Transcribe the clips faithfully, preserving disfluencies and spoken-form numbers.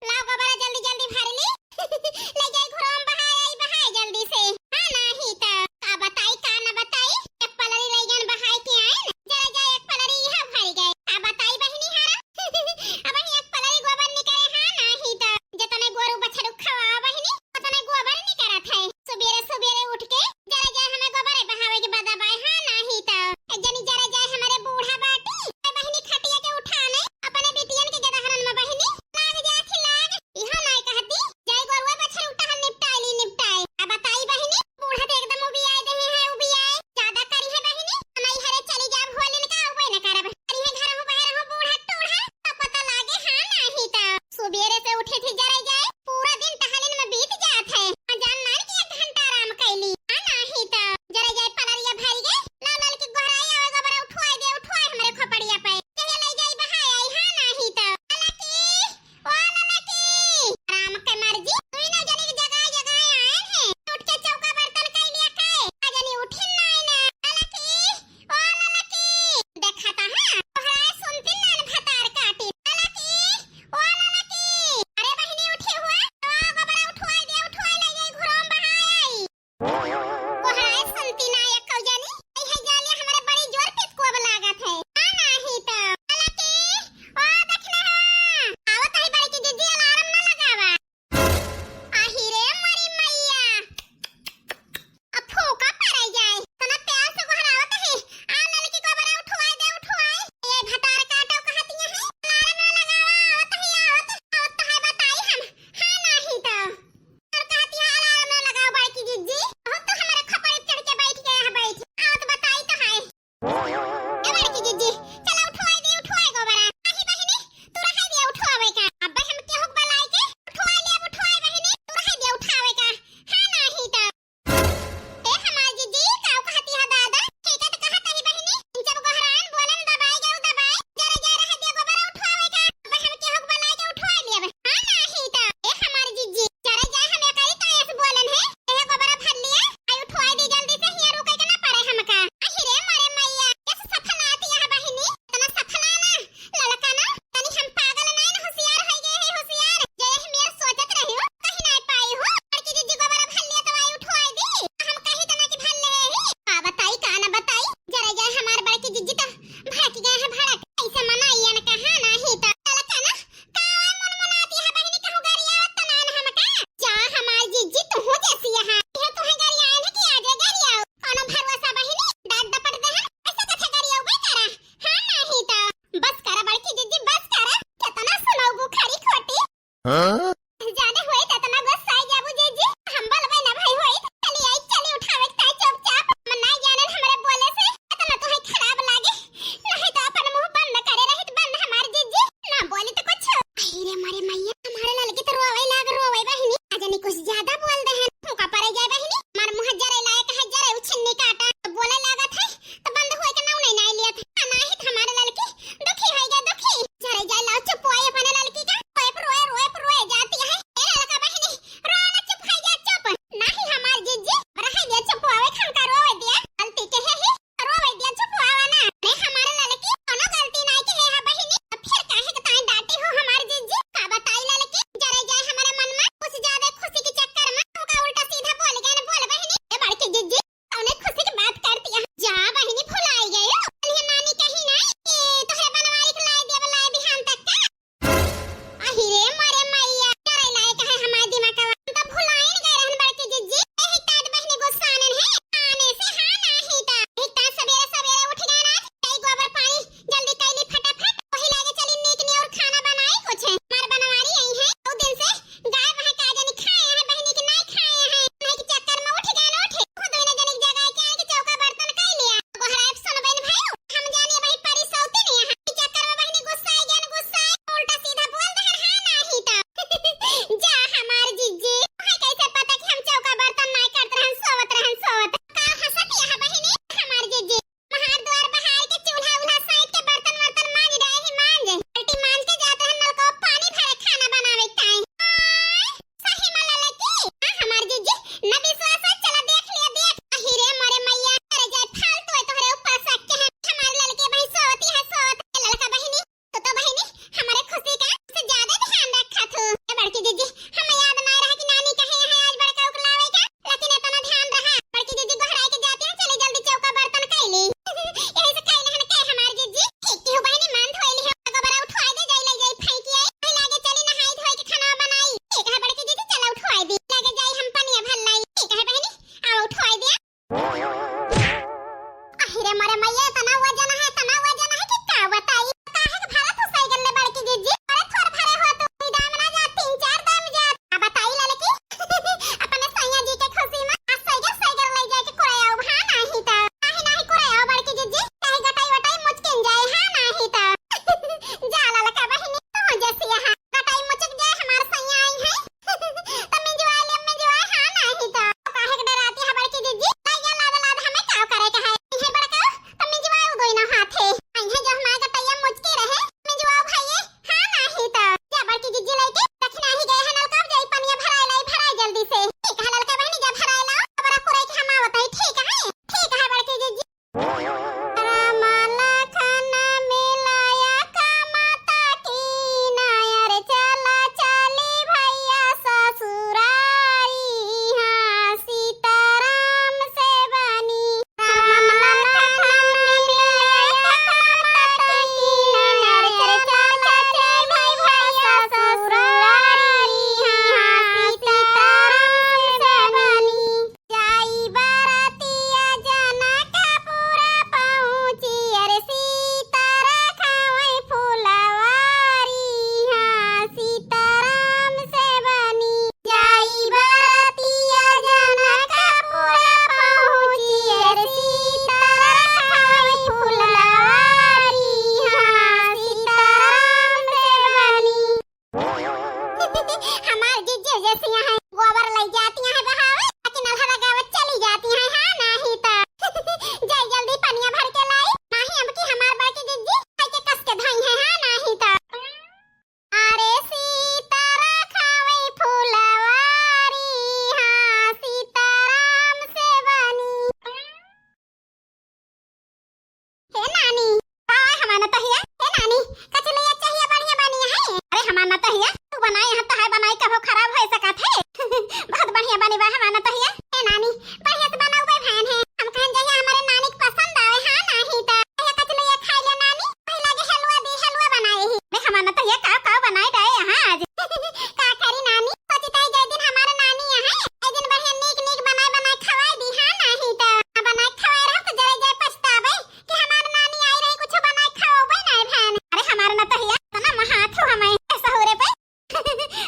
लाओ गोबरा जल्दी जल्दी भर ली। ले जाई घरों बहाए आई, बहाए जल्दी से। हाँ, नाही त का बताई का न बताई। एक पलरी लइगन बहाए के आइन, जरा जाए एक पलरी इहाँ भर गए। का बताई बहिनी हारा। अब ही एक पलरी गोबर निकरे, हाँ, नाही त जतने गोरू बछरू खवा बहिनी, ओतने गोबर निकरत है। सुबेरे सुबेरे उठ के जरा जाए हमें गोबरे बहावे के बदा बाय, हाँ, नाही त एक जनी जरा जाए हमरे बूढ़ा बाटी, ए बहिनी खटिया के उठाने, अपने बिटियन के गदहरन में बहिनी लाग जाथी लाग। इहो नाय कहती, जाई गोरुआ बछरू टहल निपटाई ली निपटाई। अब बताई बहिनी, बूढ़ा तो एकदम उबियाए देहे हैं, उबियाए। ज्यादा करी है बहिनी, नैहरे चली जाब होलिन का उबे न करब। करी है घर हो बाहर हो बूढ़ा टूढ़ा, तब पता लागे, हाँ, नाही त। सुबेरे से उठे थी जरा जाए, पूरा दिन टहलिन में बीत जात है। हाँ, जान नान कि एक घंटा आराम कैली, हाँ, नाही त। जरा जाए पलरिया भर गए, लाल लाल के गोहराई आवे गोबरा उठवाई दे, उठवाई हमरे खोपड़िया पे। कहिया ले जाई बहाए आई, हाँ, नाही त। ललकी, ओ ललकी, राम के मर्जी, तू ही ना जनी के जगाए जगाए आए हैं। उठ के चौका बर्तन कई लिया के, आ जनी उठिन नाई ना। ललकी, ओ ललकी, देखा था, हाँ, तोहरा सुनती नान भतार काटी। ललकी, ओ ललकी, अरे बहिनी उठी हमार जिज्जी जैसी हैं, गोबर लई जाती हैं बहावे, लेकिन अलहरा गावत चली जाती हैं, हाँ, नाही तो। जाई जल्दी पनिया भर के लाई, नाही अब की हमार बड़की जिज्जी खाई के कस के धई हैं, हाँ, नाही तो। अरे सीतारा खावे फुलवारी, हाँ, सीताराम से बनी। हे नानी, का हमार नतहिया? हे नानी, कचलिया चाहिए बढ़िया बनी है? अरे हमार नतहिया, तू बनाए हैं तो है बनाई, कभो खराब हो सकत है? बहुत बढ़िया बनी बा हमार नतहिया। हे नानी, बढ़िया से बनाऊ बे भान है। हम कहन जहिया हमारे नानी के पसंद आवे, हाँ नाही तो। कहिया कचलिया खाई ले नानी, वही लगे हलवा दी, हलवा बनाए ही। अरे हमार नतहिया काव काव बनाए दे यहाँ आज। का करी नानी, सोची ताई जय दिन हमारे नानी यहाँ, ए दिन बढ़िया नीक नीक बनाए बनाए खवाए दी, हाँ नाही तो। ना बनाए खवाए रहो तो जरे जय पछतावे कि हमार नानी आई रही, कुछ बनाए खवाबे ना भान। अरे हमार नतहिया, तना महाथो हमें सहुरे पे।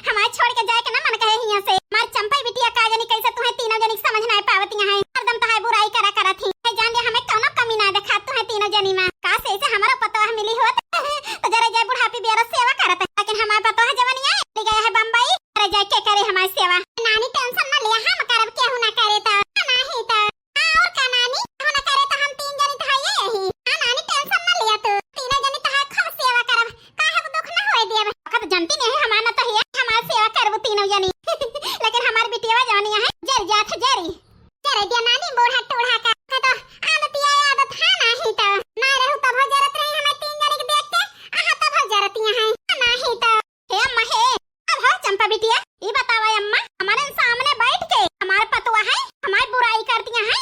हमार छोड़ के जाए के ना मन कहे हियां से। हमार चंपई बिटिया का जनी कैसे तुहें तीनों जनी समझ ना पावती हैं। हरदम तहार बुराई करा करत ही। है जान ले हमें कौनो कमी ना देखा तुहें तीनों जनी में। का से ऐसे हमारो पतोह मिली होत तो जरे जाए बुढ़ापी बेरा सेवा करत। लेकिन हमार पतोह जवनिया ले गया है बम्बई। अरे जाए के करे हमार सेवा। नानी टेंशन ना लिया, हम करब केहू ना करे तो। नाही तो। हाँ, और का नानी? केहू ना करे तो हम तीन जनी तो हइये यही। हाँ नानी, टेंशन ना लिया तू। तीनों जनी तहार खूब सेवा करब। काहे को दुख ना होए देब। ओका तो जानती नहीं है हमार नतहिया, हमार सेवा करबू तीनों जनी। लेकिन हमार बिटिया जवनिया है, जर जात जरी। जरे दिया नानी बूढ़ा टूढ़ा का। का तो आदत या आदत है नाही तो। ना रहू तब हो जरत रही हमें तीन जनी के देख के। आहा तब हो जरतिया है। नाही तो। हे अम्मा हे, अब हो चंपा बिटिया, ई बतावा अम्मा, हमारे सामने बैठ के हमार पतोह है, हमार बुराई करतिया है।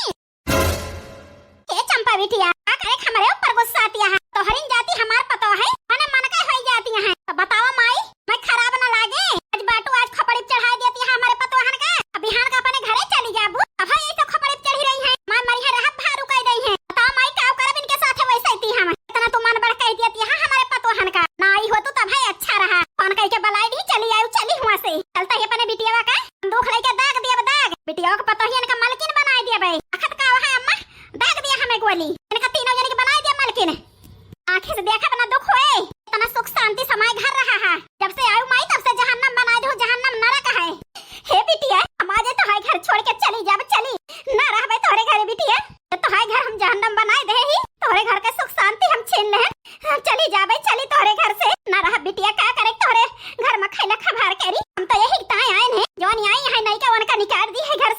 हे चंपा बिटिया, का करे हमरे ऊपर गुस्सा आतिया है? तोहरिन जाति हमार पतोह है, मने मन के होई जातिया है। तो बतावा माई, मैं खराब ना लागे? आज बाटू आज खोपड़ी पे चढ़ाई देती है हमारे पतोहन का। अब बिहान का अपने घरे चली जाबू, अब है यही तो खोपड़ी पे चढ़ी रही है, मार मरी है रहत भारू कह गई है। बतावा माई, का करब इनके साथ वैसे ही हम। इतना तू मन बढ़ कह देती है हमारे पतोहन का। ना आई हो तू तब है अच्छा रहा। फोन कह के बुलाई दी, चली आयु, चली हुआ से। चलता ही अपने बिटिया का बंदूक लेके दाग दिया दाग। बिटिया के पतोहियन का मलकिन बनाए दिया बे। अखत का है अम्मा, दाग दिया हमें गोली। इनका तीनों जने के बनाए दिया मलकिन। आँखें से देखा बना दुख होए। इतना सुख शांति समाए घर रहा है। जब से आयु माई तब से जहन्नम बनाए दो, जहन्नम नरक है। हे बिटिया, हम आज तोहरे घर छोड़ के चली जाब, चली। ना रहबे तोहरे घरे बिटिया। तो तोहरे घर हम जहन्नम बनाए दे ही, तोहरे घर के सुख शांति हम छीन ले। हम चली जाबे, चली तोहरे घर से। ना रह बिटिया, का करे तोहरे घर में खैला खबार करी। हम तो यही ताए आए हैं, जौन आई है नहीं का उनका निकाल दी है घर